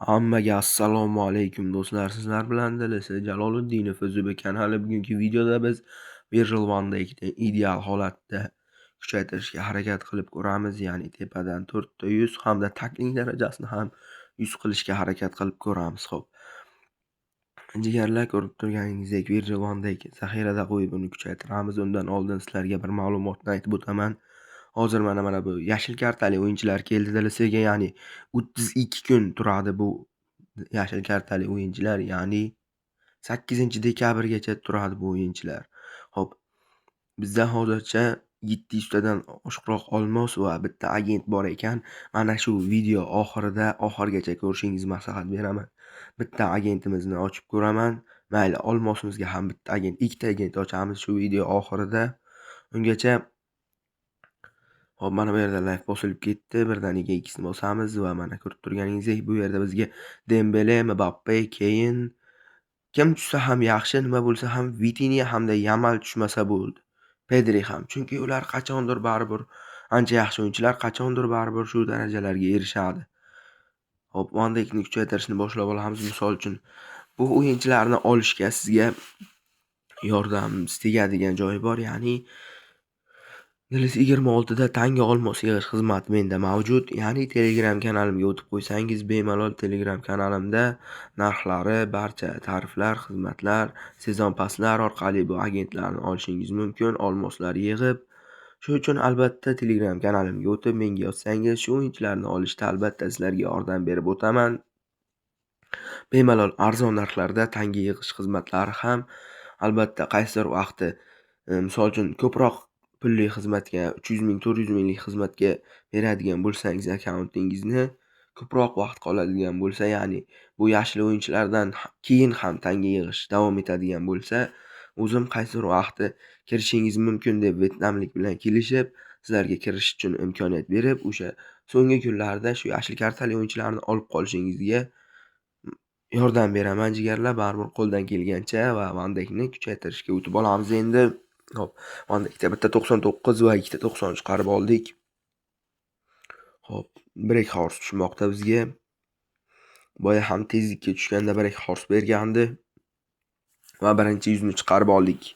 Hammaga assalomu alaykum do'stlar. Sizlar bilan Dilisi Jaloliddinov O'zbek kanali. Bugungi videoda biz Virgil van Dijkni ideal holatda kuchaytirishga harakat qilib ko'ramiz. Ya'ni tepadan 4 ta 100 hamda takling darajasini ham 100 qilishga harakat qilib ko'ramiz. Xo'p. Jigarlar, ko'rib turganingizdek Virgil van Dijk zaxirada qo'yib uni kuchaytiramiz. Undan oldin sizlarga bir ma'lumotni aytib o'taman. Hozir mana bu yashil kartali o'yinchilar keldi DLCga, ya'ni 32 kun turadi bu yashil kartali o'yinchilar, ya'ni 8-dekabrgacha turadi bu o'yinchilar. Xo'p, bizda hozircha 700 tadan oshiqroq olmos va bitta agent bor ekan. Mana shu video oxirida oxirigacha ko'rishingizni maslahat beraman. Bitta agentimizni ochib ko'raman. Mayli, olmosimizga ham bitta agent, ikkita agent ochamiz shu video oxirida. Ungacha hop, mana bu yerda live bosilib ketdi. Birdaniga ikkisini bosamiz va mana ko'rib turganingizdek bu yerda bizga Dembele, Mbappe, keyin kim tushsa ham yaxshi, nima bo'lsa ham Vitinha hamda Yamal tushmasa bo'ldi. Pedri ham. Chunki ular qachondir baribir ancha yaxshi o'yinchilar, qachondir baribir shu darajalarga erishadi. Hop, Van Dijkni kuchaytirishni boshlab olamiz. Misol uchun, bu o'yinchilarni olishga sizga yordam tegadigan joyi bor, ya'ni DLC 26da tanga olmos yig'ish xizmati menda mavjud. Ya'ni Telegram kanalimga o'tib qo'ysangiz, bemalol Telegram kanalimda narxlari, barcha tariflar, xizmatlar, sezon paslar orqali bu agentlarni olishingiz mumkin, olmoslar yig'ib. Shu uchun albatta Telegram kanalimga o'tib menga yozsangiz, shu o'yinchilarni olishda albatta sizlarga yordam berib o'taman. Bemalol arzon narxlarda tanga yig'ish xizmatlari ham albatta qaysidir vaqti, misol uchun ko'proq pulli xizmatga 300 ming, 400 minglik xizmatga beradigan bo'lsangiz akkauntingizni ko'proq vaqt qoladigan bo'lsa, ya'ni bu yashil o'yinchilardan keyin ham tanga yig'ish davom etadigan bo'lsa, o'zim qaysidir vaqti kirishingiz mumkin deb vyetnamlik bilan kelishib, sizlarga kirish uchun imkoniyat berib, o'sha so'nggi kunlarda shu yashil kartali o'yinchilarni olib qolishingizga yordam beraman jigarlar, baribir qo'ldan kelgancha va Van Dijkni kuchaytirishga o'tib olamiz endi. Hop, Van Dijkda bitta 99 va ikkita 90 chiqarib oldik. Hop, Break Horse tushmoqda bizga. Boya ham tezlikka tushganda Break Horse bergandi. Va birinchi yuzni chiqarib oldik.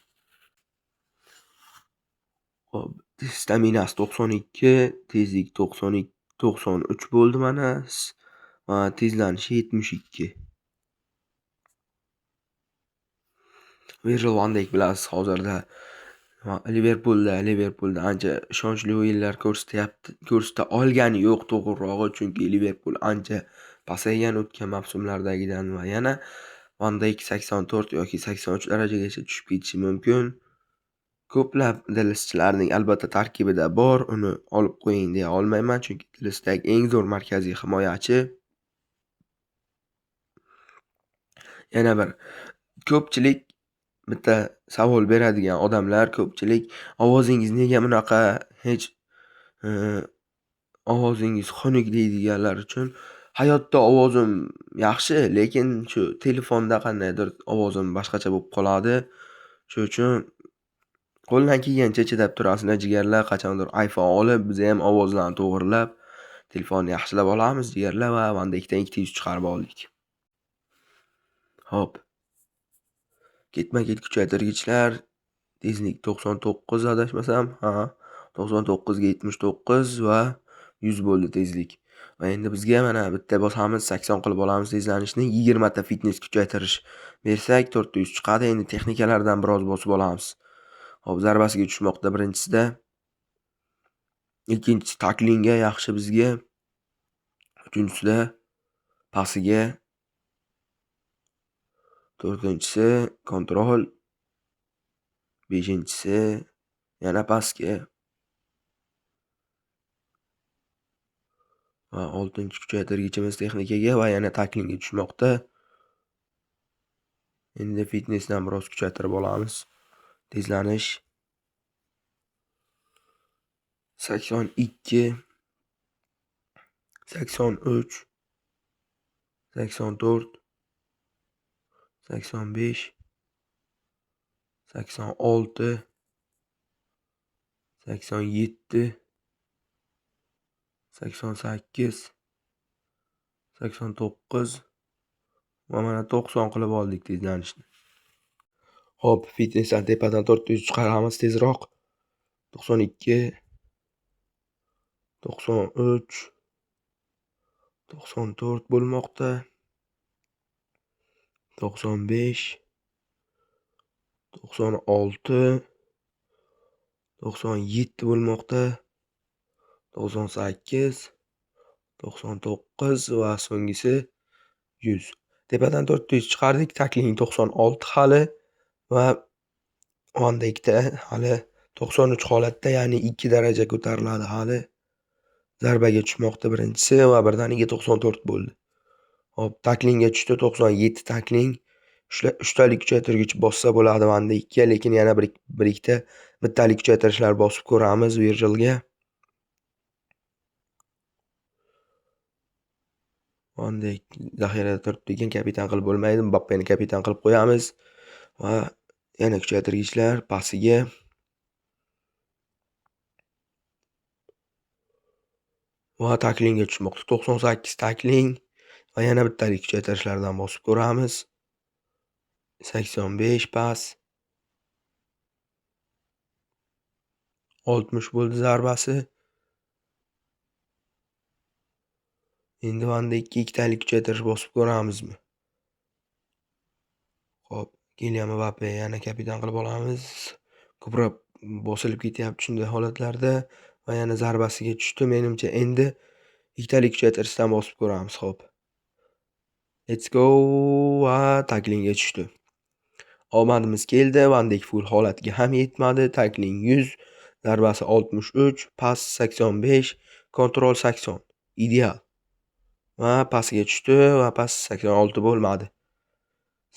Hop, staminasi 92, tezlik 92, 93 bo'ldi mana. Va tezlanishi 72. Virgil van Dijk bilasiz hozirda Liverpoolda ancha ishonchli o'yinlar ko'rsatyapti, ko'rsata olgani yo'q to'g'rirog'i, chunki Liverpool ancha pasaygan o'tgan mavsumlardagidan va yana Van Dijk 84 yoki 83 darajagacha tushib ketishi mumkin. Ko'plab DLSchilarning albatta tarkibida bor, uni olib qo'ying deya olmayman, chunki DLSdagi eng zo'r markaziy himoyachi. Yana bir ko'pchilik bitta savol beradigan odamlar, ko'pchilik ovozingiz nega bunaqa, hech ovozingiz xunuk deydiganlar uchun hayotda ovozim yaxshi, lekin shu telefonda qandaydir ovozim boshqacha bo'lib qoladi. Shu uchun qo'ldan kelgancha chidab turasizlar jigarlar, qachondir iPhone olib, biz ham ovozlarni to'g'rilab, telefonni yaxshilab olamiz jigarlar va Van Dijkdan ikkita yuz chiqarib oldik. Hop. Ketma-ket kuchaytirgichlar, tezlik 99 adashmasam, ha, 99 ga 79 va 100 bo'ldi tezlik. Va endi bizga mana bitta bosamiz, 80 qilib olamiz tezlanishni, 20 ta fitness kuchaytirish bersak 4 ta 100 chiqadi. Endi texnikalardan biroz bosib olamiz. Hop, zarbasiga tushmoqda birinchisida. Ikkinchisi taklingga yaxshi bizga. Uchinchisida pasiga. To'rtinchisi kontrol. Beshinchisi yana pastga. Va oltinchi kuchaytirgichimiz texnikaga va yana taklingga tushmoqda. Endi fitnessdan biroz kuchaytirib olamiz. Tezlanish 82, 83, 84, 85, 86, 87, 88, 89 va mana 90 qilib oldik tezlanishni. Xo'p, fitnessdan tepadan 400 chiqaramiz tezroq. 92, 93, 94 bo'lmoqda. 95, 96, 97 bo'lmoqda. 98, 99 va so'nggisi 100. Tepadan 400 chiqardik. Takling 96 hali va Van Dijkda hali 93 holatda, ya'ni 2 daraja ko'tariladi hali. Zarbaga tushmoqda birinchisi va birdaniga 94 bo'ldi. Hop, taklingga tushdi, 97 takling. Uchtalik kuchaytirgich bossa bo'ladi Van Dijkka, lekin yana bir ikkita bittalik kuchaytirishlar bosib ko'ramiz Virgilga. Van Dijk zaxirada turibdi ekan, kapitan qilib bo'lmaydi. Mbappeni kapitan qilib qo'yamiz va yana kuchaytirgichlar pasiga. Va taklingga tushmoqda. 98 takling va yana bittalik kuchaytirishlardan bosib ko'ramiz. 85 pas. 60 bo'ldi zarbasi. Endi Van Dijkka ikkitalik kuchaytirish bosib ko'ramizmi? Xo'p, Kylian Mbappe yana kapitan qilib olamiz. Ko'proq bosilib ketyapti shunday holatlarda va yana zarbasiga tushdi. Menimcha endi ikkitalik kuchaytirishdan bosib ko'ramiz. Xo'p. Let's go va taklingga tushdi. Omadimiz keldi. Van Dijk full holatiga ham yetmadi. Takling 100, zarbasi 63, pas 85, kontrol 80. Ideal. Va pasiga tushdi va pas 86 bo'lmadi.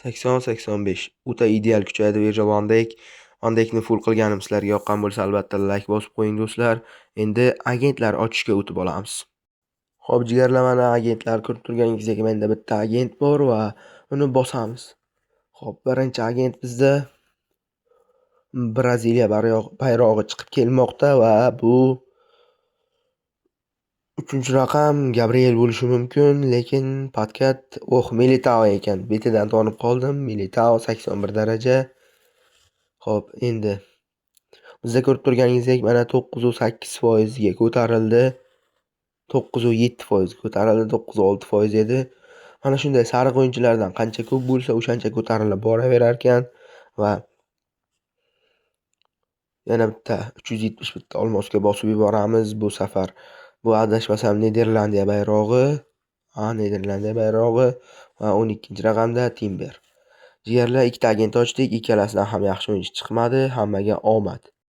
80, 85. O'ta ideal kuchaydi Virgil van Dijk. Van Dijkni full qilganim sizlarga yoqqan bo'lsa albatta like bosib qo'ying do'stlar. Endi agentlar ochishga o'tib olamiz. Xo'p, jigarlar, mana agentlar ko'rib turganingizdek menda bitta agent bor va uni bosamiz. Xo'p, birinchi agent bizda Braziliya bayrog'i chiqib kelmoqda va bu 3-raqam Gabriel bo'lishi mumkin, lekin podkat, oh, Militao ekan. Betidan tonib qoldim. Militao 81 daraja. Xo'p, endi bizda ko'rib turganingizdek mana 9.8% ga ko'tarildi. 9.7% ko'tarildi, 9.6% edi. Mana shunday sariq o'yinchilardan qancha ko'p bo'lsa, o'shancha ko'tarilib boraverar ekan va yana bitta 371 ta olmosga bosib yuboramiz bu safar. Bu adashmasam Niderlandiya bayrog'i. Ha, Niderlandiya bayrog'i va 12-raqamda Timber. Jigarlar, ikkita agent ochdik, ikkalasidan ham yaxshi o'yinchi chiqmadi. Hammaga omad.